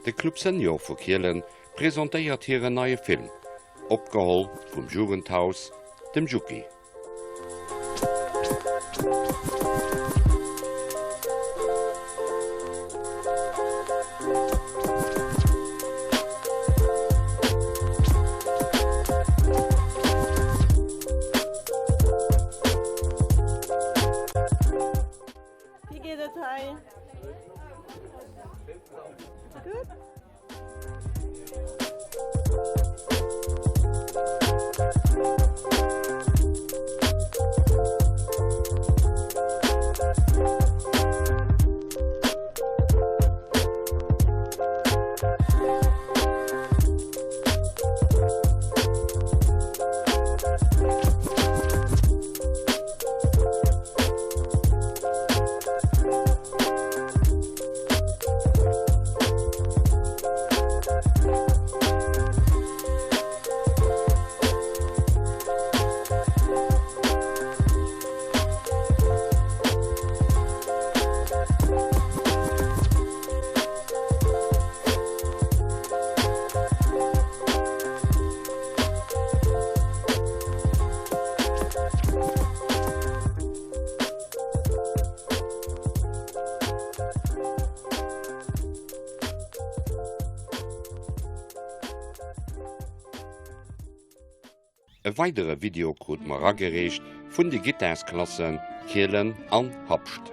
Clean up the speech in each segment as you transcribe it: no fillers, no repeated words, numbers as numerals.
De Club Senior vu Kielen presentéiert hiren neie Film, opgeholl vum Jugendhaus, dem Juki. Wéi geet et hei? Gutt? E weidere Video krut mer eragereecht vun de Gittarsklassen Kielen an Habscht.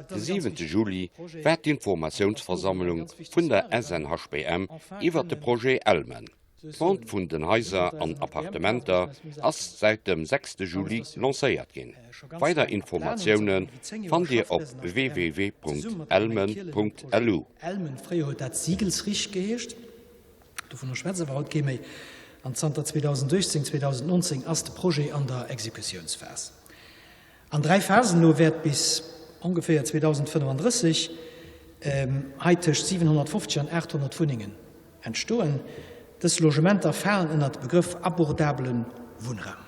De siwente Juli war d'Informatiounsversammlung vun der SNHBM iwwert de Projet Elmen. D'Vente vun den Haiser an Appartementer ass säit dem sechste Juli lancéiert ginn. Weider Informatioune fannt Dir op www.elmen.lu. Elmen, fréier huet dat Siegelsrich geheescht, dovunner schwätzt awer haut kee méi, an zanter 2018, 2019 ass de Projet an der Exekutiounsphas. An 3 Phasen no wäert bis ongeféier 2035 hei tëscht 750 an 800 Wunnengen entstoen. Dës Logementer falen ënnert de Begrëff abordabele Wunnraum.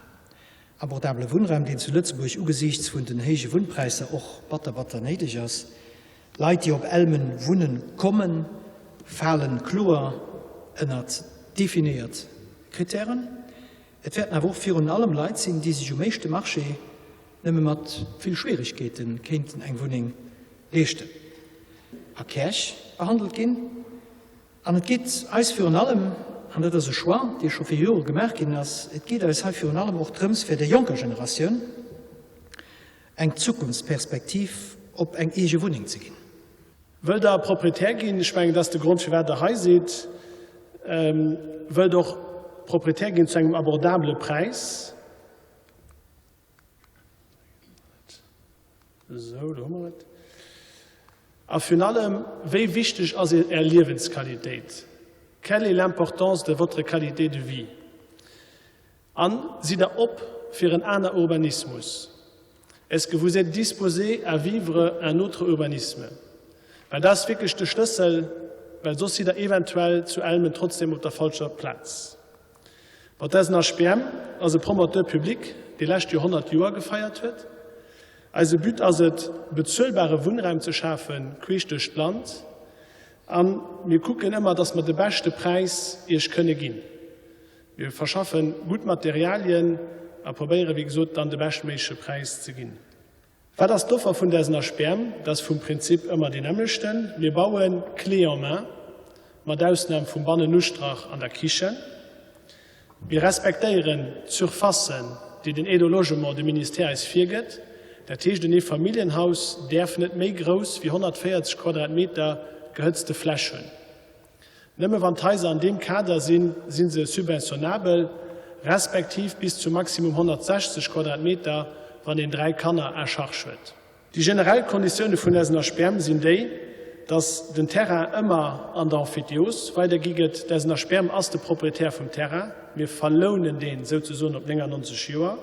Abordabele Wunnraum, deen zu Lëtzebuerg ugesiichts vun den héije Wunnpräisser och batter, batter néideg ass. Leit, déi op Elmen wunnen kommen, falen kloer ënnert definéiert Krittären. Et wäerten awer och virun allem Leit sinn, déi sech um éischte Marché nëmme mat vill Schwieregkeete kéinten eng Wunneng leeschten. A Käerch behandelt ginn. An et geet eis virun allem. an dat ass e Choix, dee scho vir Jore gemaach ginn ass, et geet eis hei virun allem och drëms, fir der jonker Generatioun eng Zukunftsperspektiv op eng eege Wunneng ze ginn. Wëllt Der Proprietär ginn? Ech mengen, dat ass de Grond, firwat Der hei sidd. Wëllt och Proprietär ginn zu engem abordabele Präis? Esou, do hu mer et. A virun allem, wéi wichteg ass Är Liewensqualitéit? Quelle est l'importance de votre qualité de vie? An sidd Der op fir en aner Urbanismus? Est-ce que vous êtes disposé à vivre un autre urbanisme? Well dat ass wierklech de Schlëssel, well soss sidd Der eventuell zu Elmen trotzdem op der falscher Plaz. Bon, d'SNHBM ass e Promoteur public, dee lescht Joer 100 Joer gefeiert huet. Eise But ass et, bezuelbare Wunnraum ze schafen, queesch duerch d'Land. A mir kucken ëmmer, dass mer de beschte Präis Iech kënne ginn. Mir verschaffe gutt Materialien a probéieren, wéi gesot, dann de beschtméigleche Präis ze ginn. Wat ass d'Offer vun der SNHBM? Dat ass vum Prinzip ëmmer deen nämmlechten. Mir baue clé en main, mat Ausnam vum Bannenustrach an der Kichen. Mir respektéieren d'Surfacen, déi den Aide au logement, de Ministère eis virgëtt. Dat heescht, en Eefamilljenhaus däerf net méi grouss wéi 140 Quadratmeter gehëtzte Fläch hunn. Nëmme wann d'Haiser an deem Kader sinn, si se subventionnabel, respektiv bis zu maximum 160 Quadratmeter, wann een 3 Kanner à charge huet. Déi generell Konditioune vun SNHBM sinn déi, dass den Terrain ëmmer an der Emphytéose weidergi gëtt. D'SNHBM ass de Proprietär vum Terrain. Mir verlounen deen souzesoen op 99 Joer.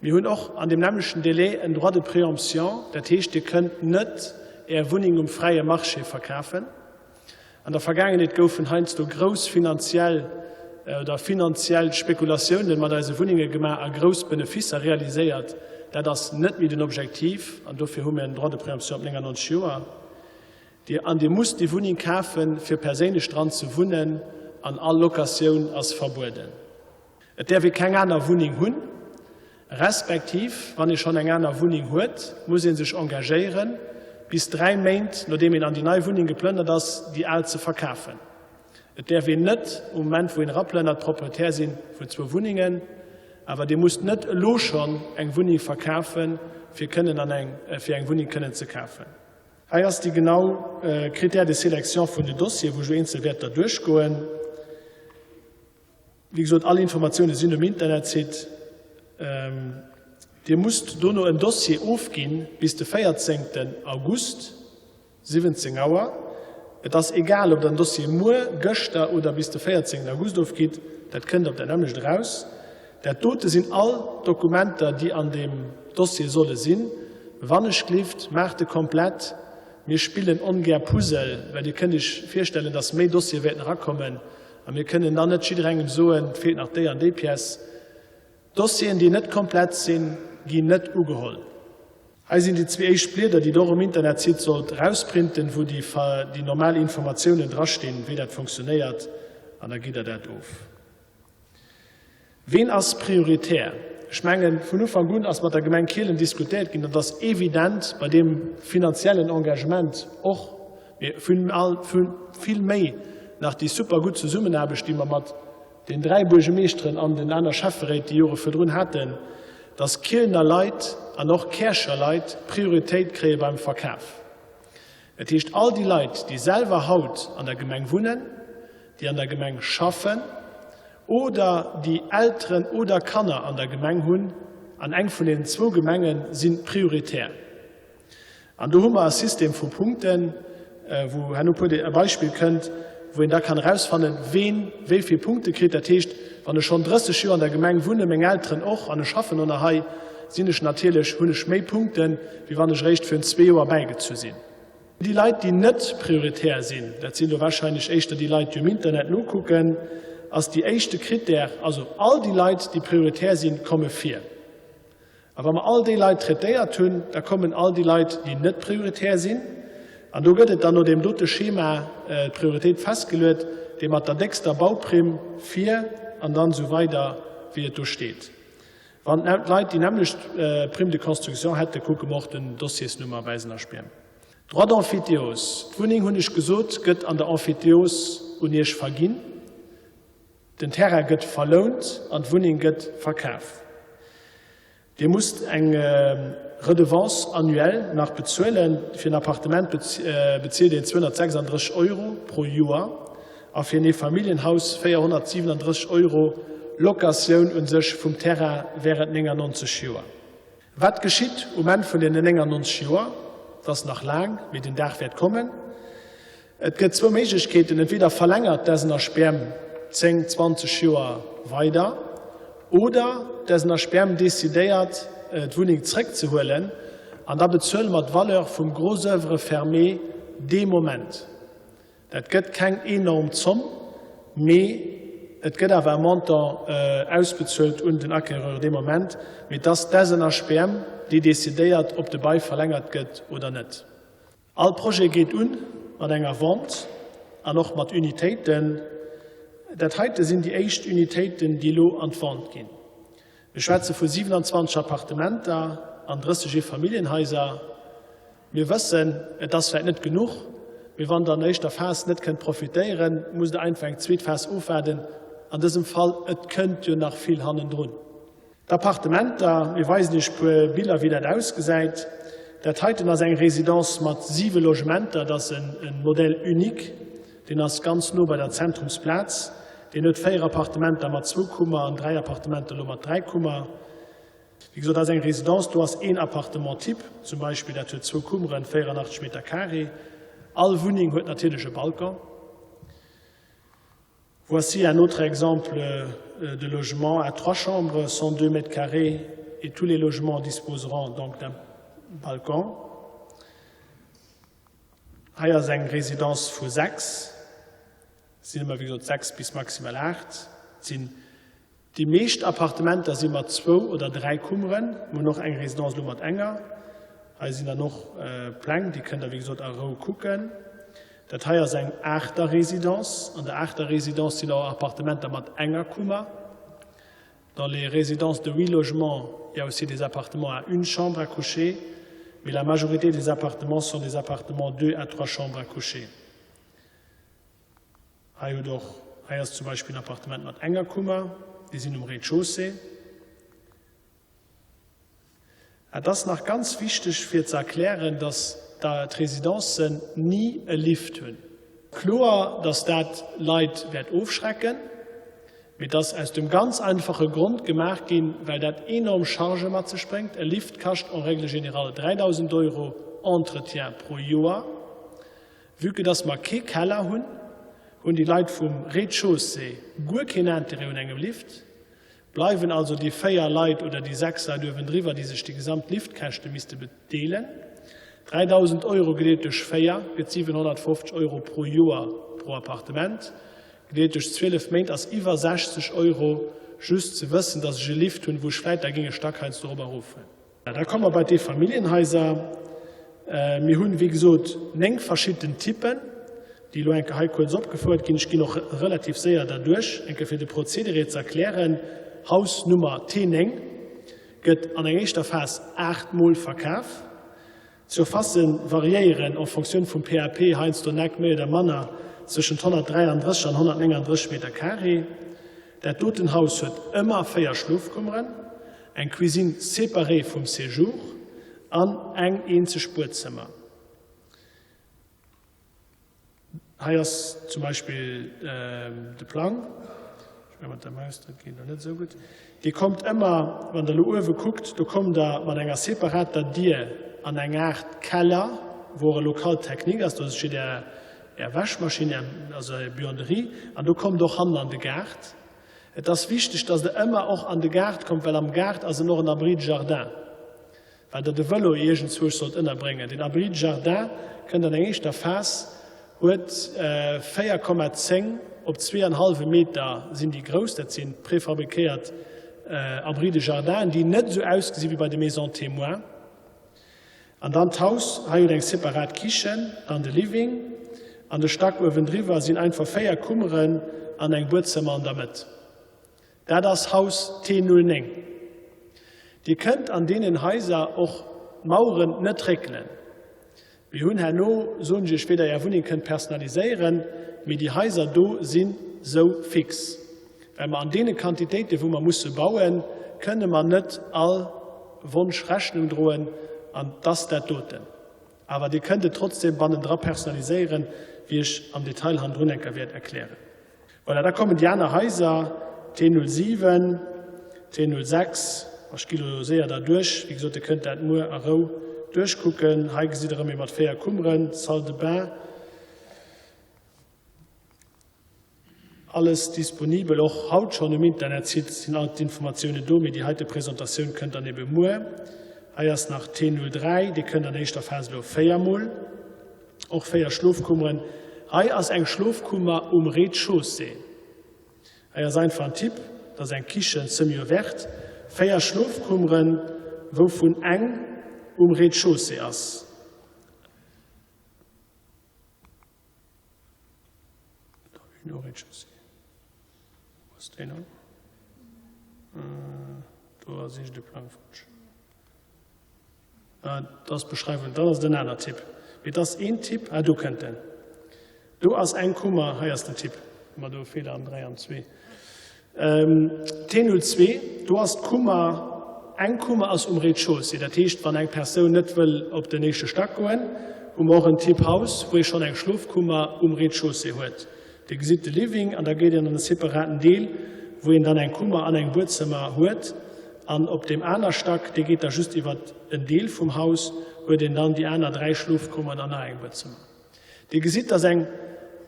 Mir hunn och an deem nämmlechten Délai en Droit de préemption, dat heescht, Dir kënnt net Är Wunneng um fräie Marché verkafen. An der Vergaangenheet goufen heiansdo grouss finanziell oder finanziell Spekulatiounen mat eise Wunnenge gemaach a grouss Beneficer realiséiert. Dat ass net méi den Objektiv an dofir hu mir en Droit de préemption op 99 Joer. Dir an Dir musst déi Wunneng kafen, fir perséinlech dran ze wunnen an all Locatioun ass verbueden. Et däerf ee keng aner Wunneng hunn, respektiv wann ee schonn eng aner Wunneng huet, muss ee sech engagéieren, bis 3 Méint nodeem een an déi nei Wunneng geplënnert ass, déi al ze verkafen. Et däerf een net um Moment wou een eraplënnert Proprietär si vun zwou Wunnengen, awer Dir musst net elo schonn eng Wunneng verkafen, fir kënnen an eng fir eng Wunneng kënnen ze kafen. Hei ass déi genau Critères de sélection vun de Dossieren, wou ech elo eenzel Wäerter duerchgoen. Wéi gesot, all Informatioune sinn um Internetsite. Dir musst dono en Dossier ofginn bis de 14 August, 17 Auer. Et ass egal, ob der den Dossier muer, gëschter oder bis de 14 August ofgitt, dat kënnt op dat nämmlecht eraus. Dat dote sinn all d'Dokumenter, déi an deem Dossier solle sinn. Wannechglift, maacht e komplett. Mir spillen ongär Puzzle, well Dir kënnt Iech virstellen, dass méi Dossiere wäerten erakommen. A mir kënnen dann net jidderengem soen, et feelt nach déi an déi Pièce. Dossieren, déi net komplett sinn, ginn net ugeholl. Hei sinn déi zwee éischt Blieder, déi Der och um Internetsite sollt erausprinten, wou déi normal Informatiounen drastinn, wéi dat funktionéiert, an da gitt Der dat of. Ween ass prioritär? Ech mengen, vun Ufank un ass mat der Gemeng Kielen diskutéiert ginn, an et ass evident bei deem finanziellen Engagement och, mee vill méi nach déi super gutt Zesummenaarbecht, déi mer mat den 3 Buergemeeschteren an den aner Schäfferéit déi Jore virdrun haten, dass Kielener Leit an och Käercher Leit Prioritéit kréie beim Verkaf. Dat heescht, all déi Leit, déi selwer haut an der Gemeng wunnen, déi an der Gemeng schaffen oder déi Elteren oder Kanner an der Gemeng hunn, an eng vun deenen zwou Gemengen, si prioritär. An do hu mer e System vu Punkten, wou herno puer e Beispill kënnt, wou een da kann erausfannen, ween wéi vill Punkte kritt. Dat heescht, wann ech schonn 30 Joer an der Gemeng wunnen, meng Elteren och, an ech schaffen och nach hei, sinn ech natierlech, hunn ech méi Punkten, wéi wann ech eréischt virun zwee Joer bäigezu sinn. Déi Leit, déi net prioritär sinn, dat sinn elo wahrscheinlech éischter déi Leit, déi um Internet nokucken, ass déi éischte Critère, also all déi Leit, déi prioritär sinn, komme vir. A wa mer all déi Leit traitéiert hunn, da kommen all déi Leit, déi net prioritär sinn. An do gëtt et dann no deem dote Schema d'Prioritéit festgeluet, dee mat der déckster Bauprimm vir an dann esou weider, wéi et do steet. Wann d'Leit déi nämmlecht Prime de construction hätten, kucke mer och den Dossiersnummer bei eisen HBM. Droit d'emphytéose, D'Wunneng, hunn ech gesot, gëtt an der Emphytéose un Iech verginn. Den Terrain gëtt verlount an d'Wunneng gëtt verkaf. Dir musst eng Redevance annuelle nach bezuelen. Fir en Appartement bezilt een 236 Euro pro Joer a fir en Eefamilljenhaus 437 Euro Locatioun un sech vum Terrain wärend 99 Joer. Wat geschitt um Enn vun deenen 99 Joer? Et ass nach laang, mee den Dag wäert kommen. Et gëtt zwou Méiglechkeeten, Entweder verlängert d'SNHBM 10, 20 Joer weider oder d'SNHBM decidéiert, d'Wunneng zréckzehuelen an da bezuele mer d'Valeur vum Gros oeuvre fermé dee Moment. Dat gëtt keng enorm Zomm, mee et gëtt awer e Montant ausbezuelt un den Acquéreur dee Moment. Mee et ass d'SNHBM, déi decidéiert, ob de Bail verlängert gëtt oder net. All Projet geet un mat enger Vente an och mat Unitéiten. Dat heite sinn déi éischt Unitéiten, déi elo an d'Vente ginn. Mir schwätze vu 27 Appartementer an 30 Eefamilljenhaiser. Mir wëssen, et ass vläicht net genuch, mee wann Der an der éischter Phas net kënnt profitéieren, musst Der einfach eng zweet Phas ofwaarden. An dësem Fall, et kënnt jo nach vill hannendrun. D'Appartementer, mir weisen Iech puer Biller wéi dat ausgesäit. Dat heiten ass eng Résidence mat 7 Logementer, dat ass e Modèle unique, deen ass ganz no bei der Zentrumsplaz. Deen huet 4 Appartementer mat zwou Kummer an 3 Appartementer elo mat 3 Kummer. Wéi gesot, dat ass eng Résidence, do ass een Appartement type zum Beispill, dat huet zwou Kummeren, 84 Meter carré. All Wunneng huet natierlech e Balcon. Voici un autre exemple de logement à trois chambres, 102 mètres carrés et tous les logements disposeront donc d'un balcon. Hei ass eng Résidence vu 6, sinn ëmmer wéi gesot 6 bis maximal 8, sinn Déi meescht Appartementer si mat zwou oder dräi Kummeren. Mir hunn och eng Résidence elo mat enger. Hei sinn dann och Pläng, déi kënnt Der wéi gesot a Rou kucken. Dat hei ass eng Aachterrésidence. An der Aachterrésidence sinn och Appartementer mat enger Kummer. Dans les résidences de huit logements, il y a aussi des appartements à une chambre à coucher, mais la majorité des appartements sont des appartements deux à trois chambres à coucher. Hei hutt och, hei ass zum Beispill en Appartement mat enger Kummer, déi sinn um Rez-de-chaussée. Et ass nach ganz wichteg fir ze erklären, dass d'Residencen ni e Lift hunn. Kloer, dass dat Leit wäert ofschrecken, mee et ass aus dem ganz einfache Grond gemaach ginn, well dat enorm Chargë mat sech bréngt. E Lift kascht en règle générale 3.000 Euro Entretien pro Joer. Vue que dass mer kee Keller hunn, hunn déi Leit vum Rez-de-chaussée guer keen Intérêt un engem Lift. Bleiwen also déi 4 Leit oder déi 6 Leit uewendriwwer, déi sech déi gesamt Liftkäschte misste bedeelen. 3.000 Euro gedeelt duerch 4 gëtt 750 Euro pro Joer pro Appartement. Gedeelt duerch 12 Méint ass iwwer 60 Euro just ze wëssen, dass ech e Lift hunn, wou ech vläit da géing e Stack heiansdo erop a eroffueren. Da komme mer bei d'Eefamilljenhaiser. Mir hunn, wéi gesot, 9 verschidden Typen, déi elo eng Kéier hei kuerz opgefouert ginn. Ech ginn och relativ séier derduerch, eng Kéier fir de Prozedere ze erklären. Haus Nummer T9 gëtt an enger éischter Phas aachtmol verkaf. D'Surfacë variéieren en Fonctioun vum PAP, heiansdo en Eck méi oder manner, zwëschent 133 an 139 Meter carré. Dat doten Haus huet ëmmer 4 Schlofkummeren, eng Cuisine séparée vum Séjour an eng eenzeg Buedzëmmer. Hei ass zum Beispill de Plang. Ech menge mat der Maus, dat geet elo net esou gutt. Dir kommt ëmmer, wann Der elo uewe kuckt, do kommt Der mat enger separater Dier an eng Aart Keller, wou och e Local technique ass. Do steet Är, Är Wäschmaschinn, Är, also Är Buanderie. An do kommt Der och hannen an de Gaart. Et ass wichteg, dass Der ëmmer och an de Gaart kommt, well am Gaart ass en och en Abri de jardin. Well Der de Vëlo iergendzwousch sollt ënnerbréngen. Den Abri de jardin kënnt an eng éischter Phas, huet 4,10 op zwee an hallwe Meter sinn déi grouss, dat si préfabriquéiert Abris de jardin, déi net esou ausgesi wéi bei de Maisons témoins. An dann d'Haus hei huet eng separat Kichen, dann de Living an de Stack uewendriwwer sinn einfach 4 Kummeren an eng Buedzëmmer an der Mëtt. Dat ass Haus T09. Dir kënnt an deenen Haiser och d'Maueren net réckelen. Mir hunn herno, soen ech Iech, wéi Der Är Wunneng kënnt personaliséieren, mee déi Haiser do si sou fix. Well mer an deene Quantitéiten, wou mer musse bauen, kënne mer net all Wonsch Rechnung droen. An 't ass dat doten. Awer Dir kënnt et trotzdem bannendra personaliséieren, wéi ech am Detail hannendrun eng Kéier wäert erklären. Voilà, da kommen déi aner Haiser, T07, T06. Ech gi lo séier derduerch. Wéi gesot, Dir kënnt dat muer a Rou duerchkucken. Hei gesitt Der erëm ee mat 4 Kummeren, Salle de bain. Alles disponibel, och haut schonn um Internetsite sinn all d'Informatiounen do, mee déi heite Presentatioun kënnt dann ebe muer. Hei ass nach T03, dee kënnt an éischter Phas elo 4 mol, och 4 Schlofkummeren. Hei ass eng Schlofkummer um Rez-de-chaussée. Hei ass einfach en Typ, dat ass eng Kichen semi-ouverte, 4 Schlofkummeren, wouvun eng um Rez-de-chaussée ass. Do ass eescht de Plang falsch. Dat ass d'Beschreiwung, dat ass den aner Typ. Mee et ass een Typ, ah do kënnt en. Do ass eng Kummer, hei ass den Typ. Hu mer do e Feeler am 3 an 2. T02, do ass d'Kummer, eng Kummer ass um Rez-de-chaussée. Dat heescht, wann eng Persoun net wëll op den éischte Stack goen, hu mer och en Typ Haus, wou ee schonn eng Schlofkummer um Rez-de-chaussée huet. Dir gesitt de Living an da geet een an e separaten Deel, wou een dann eng Kummer an eng Buedzëmmer huet. An op deem aner Stack, dee geet da just iwwer en Deel vum Haus, huet een dann déi aner 3 Schlofkummern an nach eng Buedzëmmer. Dir gesitt, dass eng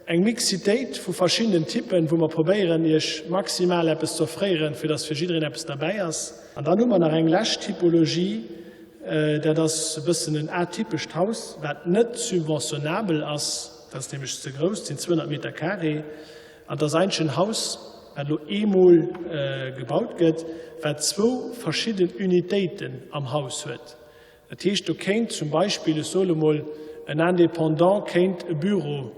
eng Mixitéit vu verschiddenen Typen, wou mer probéieren, Iech maximal eppes ze offréieren, fir dass fir jiddereen eppes derbäi ass. An dann hu mer nach eng lescht Typologie, dat ass e bëssen en atypescht Haus, wat net subventionnabel ass, dat ass nämlech ze grouss, dat sinn 200 Meter carré, an dat ass eigentlech en Haus, wat elo eemol gebaut gëtt, wat zwou verschidden Unitéiten am Haus huet. Dat heescht, do kéint zum Beispill, ech soe mol, en Indépendant kéint e Büro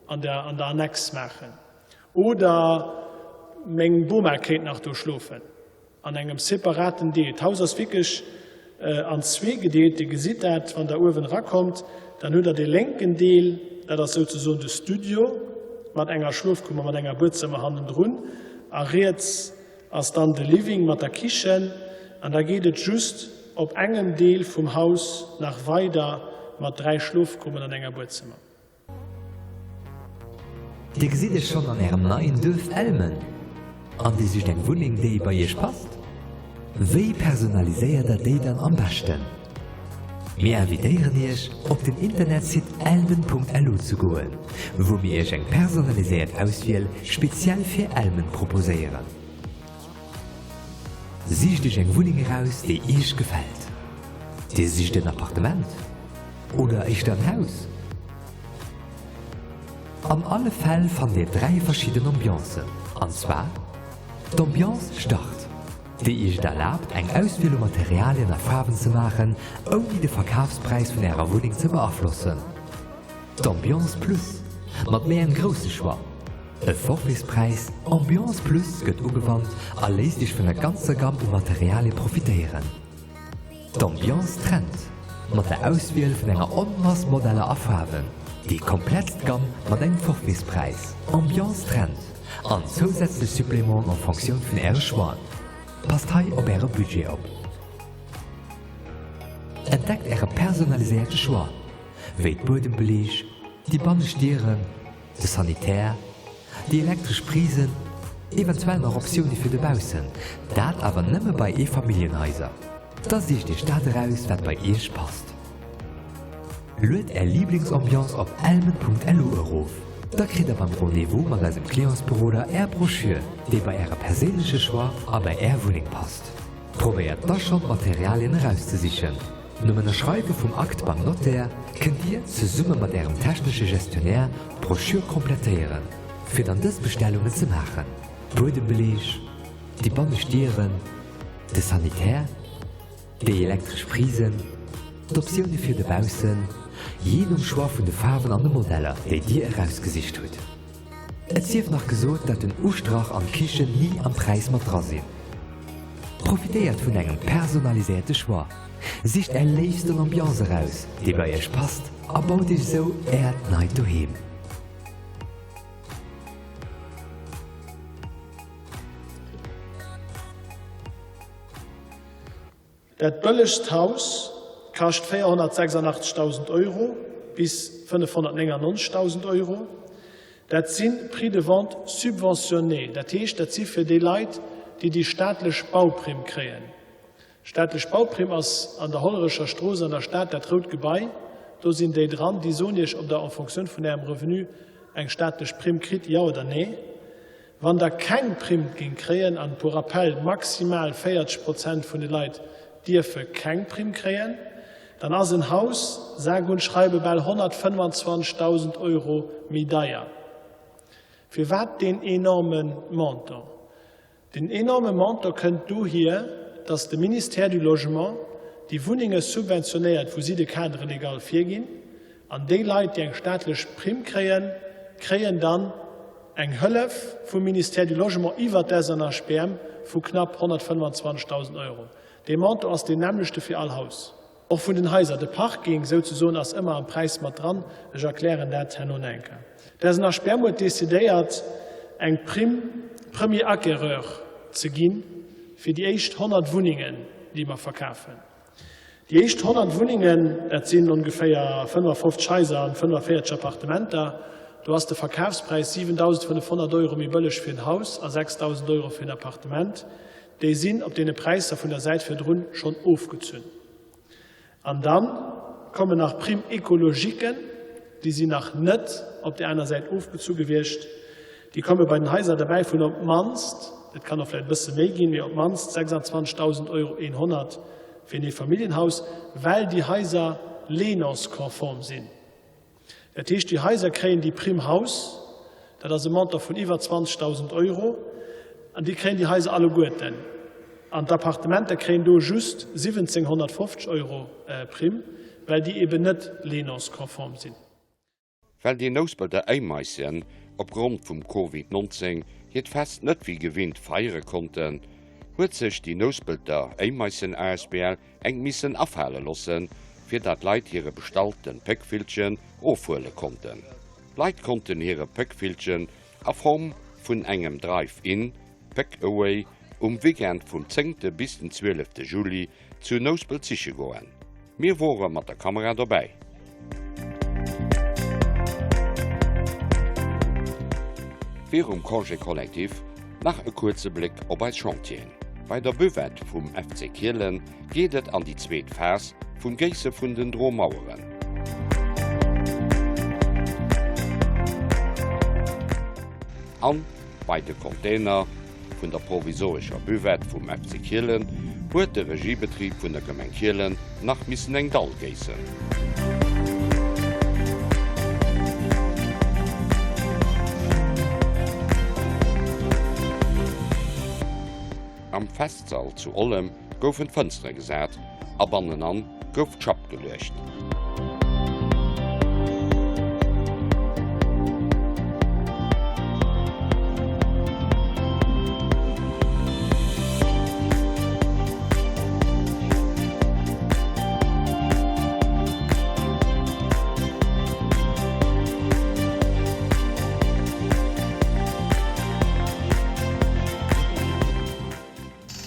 an der an der Annex maachen oder meng Boma kéint nach do schlofen an engem separaten Deel. D'Haus ass wierklech an zwee gedeelt. Dir gesitt dat, wann Der uewen erakommt, dann hutt Der dee lénken Deel, dat ass souzesoen de Studio mat enger Schlofkummer, mat enger Buedzëmmer hannendrun a riets ass dann de Living mat der Kichen an da geet et just op engem Deel vum Haus nach weider mat 3 Schlofkummern an enger Buedzëmmer. Dir gesitt Iech schonn an Ärem neien Duerf Elmen an Dir sicht eng Wunneng déi bei Iech passt? Wéi personaliséiert der déi dann am beschten? Mir invitéieren Iech, op den Internetsite elmen.lu ze goen, wou mir Iech eng personaliséiert Auswiel speziell fir Elmen proposéieren. Sicht Iech eng Wunneng eraus, déi Iech gefält. Dir sicht en Appartement oder éischter en Haus? An alle Fäll fannt Dir 3 verschidden Ambiancen, an zwar d'Ambiance Start. Déi Iech et erlaabt, eng Auswiel u Materialien a Faarwen ze maachen, ouni de Verkafspräis vun Ärer Wunneng ze beaflossen. D'Ambiance Plus, mat méi engem grousse Choix. E Forfaitspräis Ambiance Plus gëtt ugewannt a léisst Iech vun der ganzer Gamm u Materialie profitéieren. D'Ambiance Trend, mat der Auswiel vun enger Onmass Modeller a Faarwen. Déi komplettst Gamm mat engem Forfaitspräis Ambiance Trend. An zousätzlech Supplémenten en Fonctioun vun Äre Choixen. Passt hei op Äre Budget op. Entdeckt Äre personaliséierte Choix, wéi d'Buedembeleeg, déi bannescht Dieren, de Sanitär, déi elektresch Prisen, eventuell nach Optioune fir dobaussen, dat awer nëmme bei Eefamilljenhaiser. Da sicht Iech dat eraus, wat bei Iech passt. Luet Är Liblingsambiance op elmen.lu erof, da kritt der beim Rendez-vous mat eisem Clientsberoder Är Broschür, déi bei Äre perséinleche Choix a bei Är Wunneng passt. Probéiert da schonn d'Materialien erauszesichen. Nom Ënnerschreiwe vum Akt beim Notaire kënnt Dir, zesumme mat Ärem technesche Gestionnaire, d'Broschür komplettéieren, fir dann dës Bestellungen ze maachen, Buedembeleeg, déi bannescht Dieren, de Sanitär, Déi elektresch Prisen, d'Optioune fir dobaussen, jee nom Choix vun de Faarwen an de Modeller, déi Dir erausgesicht hutt. Et sief nach gesot, dat den Ustrach an d'Kichen ni am Präis mat dra sinn. Profitéiert vun engem personaliséierte Choix, sicht Är léifsten Ambiance eraus, déi bei Iech passt a baut Iech esou Äert neit Doheem. Dat bëllegst Haus kascht 486.000 Euro bis 599.000 Euro. Dat si Prix de vente subventionnés, dat heescht, dat si fir déi Leit, déi déi staatlech Bauprimm kréien. D'staatlech Bauprimm ass an der Hollerecher Strooss an der Stad, dat rout Gebai, do sinn déi dran. Déi soen Iech, ob Der en fonction vun Ärem Revenu eng staatlech Primm kritt, jo oder nee. Wann Der keng Primm géingt kréien, an pour rappel, maximal 40 Prozent vun de Leit dierfe keng Primm kréien, dann ass en Haus sage und schreibe bal 125.000 Euro méi deier. Firwat deen enorme Montant? Den enorme Montant kënnt dohier, dass de Ministère du Logement déi Wunnenge subventionéiert, wou si de Cadre légal virginn, an déi Leit, déi eng staatlech Primm kréien, kréien dann eng Hëllef vum Ministère du Logement iwwert d'SNHBM vu knapp 125.000 Euro. Dee Montant ass deen nämmlechte fir all Haus. Och vun den Haiser. De Parking souzesoen ass ëmmer am Präis mat dran. Ech erklären dat herno nach eng Kéier. D'SNHBM huet decidéiert, eng Prime premier acquéreur ze gi fir déi éischt 100 Wunnengen, déi mer verkafen. Déi éischt 100 Wunnengen, dat sinn ongeféier 55 Haiser an 45 Appartementer, do ass de Verkafspräis 7.500 Euro méi bëlleg fir en Haus a 6.000 Euro fir en Appartement. Déi sinn op deene Präisser vun der Säit virdrun schonn ofgezunn. An da kommen nach Prime écologiquen, déi sinn nach net op där aner Säit ofgezu gewiescht. Déi komme bei den Haiser derbäi vun op d'mannst, et kann och vläicht e bësse méi ginn, mee op d'mannst 26.100 Euro fir en Eefamilljenhaus, well déi Haiser LENOZ-konform sinn. Dat heescht, déi Haiser kréien déi Prime Haus, dat ass e Montant vun iwwer 20.000 Euro, an déi kréien déi Haiser alleguerten. An d'Appartementer kréien do just 1.750 Euro Prime, well déi eben net LENOZ-konform sinn. Well déi Nouspelter Éimaischen opgrond vum Covid 19 hiert Fest net wéi gewinnt feiere konnten, huet sech déi Nouspelter Éimaischen asbl eng missen afale lossen, fir dat Leit hire bestallten Péckvillchen ofhuele konnten. D'Leit konnten hire Péckvillchen a Form vun engem Drive-In Pick-Away um Weekend vum zéngte bis den zwielefte Juli zu Nouspelt siche goen. Mir wore mat der Kamera dobäi. Virum Congé collectif nach e kuerze Bléck op eis Chantieren. Bei der Buvette vum FC Kielen geet et an déi zweet Phas vum Géisse vun den Dromaueren. An bei de Container vun der provisorescher Buvette vum FC Kielen huet de Regiebetrib vun der Gemeng Kielen nach missen eng Dall géissen. Am Festsall zu Ollem goufen d'Fënstere gesat a bannenan gouf d'Schapp geluecht.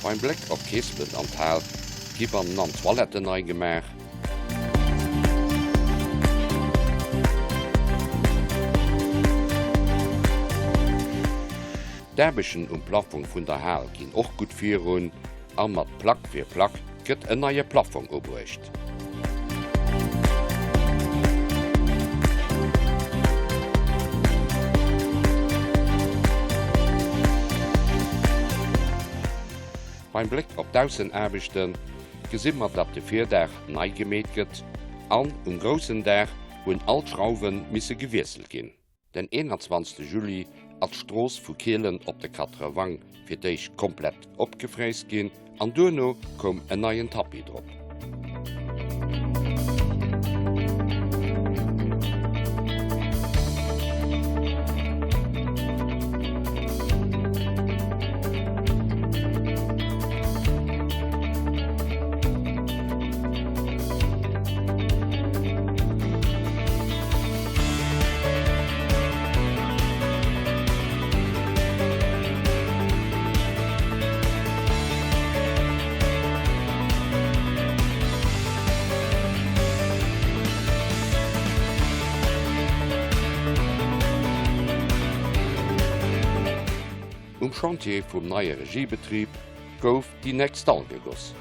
Beim Bléck op Keespelt an d'Hal gi bannenan d'Toiletten nei gemaach. D'Aarbechten um Plaffong vun der Hal ginn och gutt virun a mat Plack fir Plack gëtt en neie Plaffong ubruecht. Beim Bléck op d'Aussenaarbechte gesi mer, datt de Virdaach nei gemeet gëtt an um groussen Dag hunn all d'Schrauwe misse gewiesselt ginn. Den 21 Juli ass d'Strooss vu Kielen op de Quatre-Vents fir d'éischt komplett opgefräst ginn an duerno koum en neien Tapis drop. Um Chantier vum neie Regiebetrib gouf déi nächst Dall gegoss.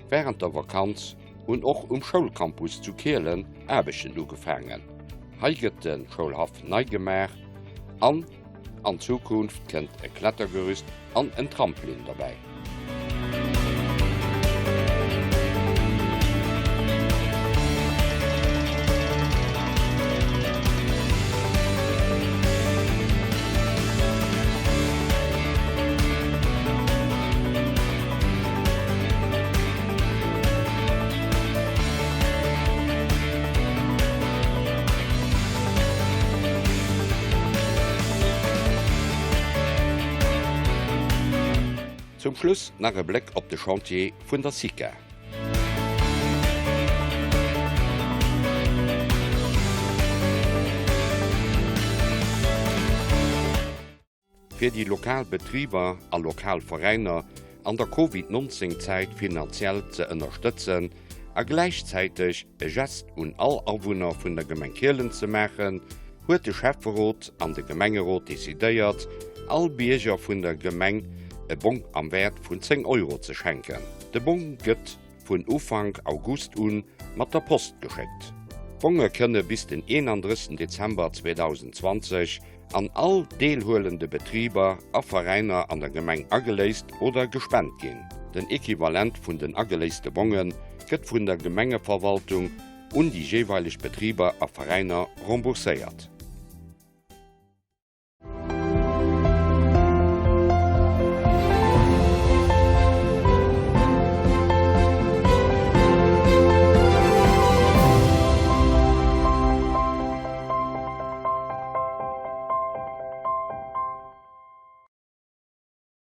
Wärend der Vakanz hunn och um Schoulcampus zu Kielen Aarbechten ugefaangen. Hei gëtt de Schoulhaff nei gemaach an an Zukunft kënnt e Klettergerüst an en Trampolin derbäi. Zum Schluss nach e Bléck op de Chantier vun der SICA. Fir déi lokal Betriber a lokal Veräiner an der Covid 19 Zäit finanziell ze ënnerstëtzen a gläichzäiteg e Gest un all Awunner vun der Gemeng Kielen ze maachen, huet de Schäfferot an de Gemengerot decidéiert, all Bierger vun der Gemeng e Bong am Wäert vun 10 Euro ze schenken. De Bong gëtt vun Ufank August un mat der Post geschéckt. D'Bonge kënne bis den 31 Dezember 2020 an all deelhuelende Betriber a Veräiner an der Gemeng ageléist oder gespent ginn. Den Equivalent vun den ageléiste Bonge gëtt vun der Gemengeverwaltung un déi jeeweileg Betriber a Veräiner rembourséiert.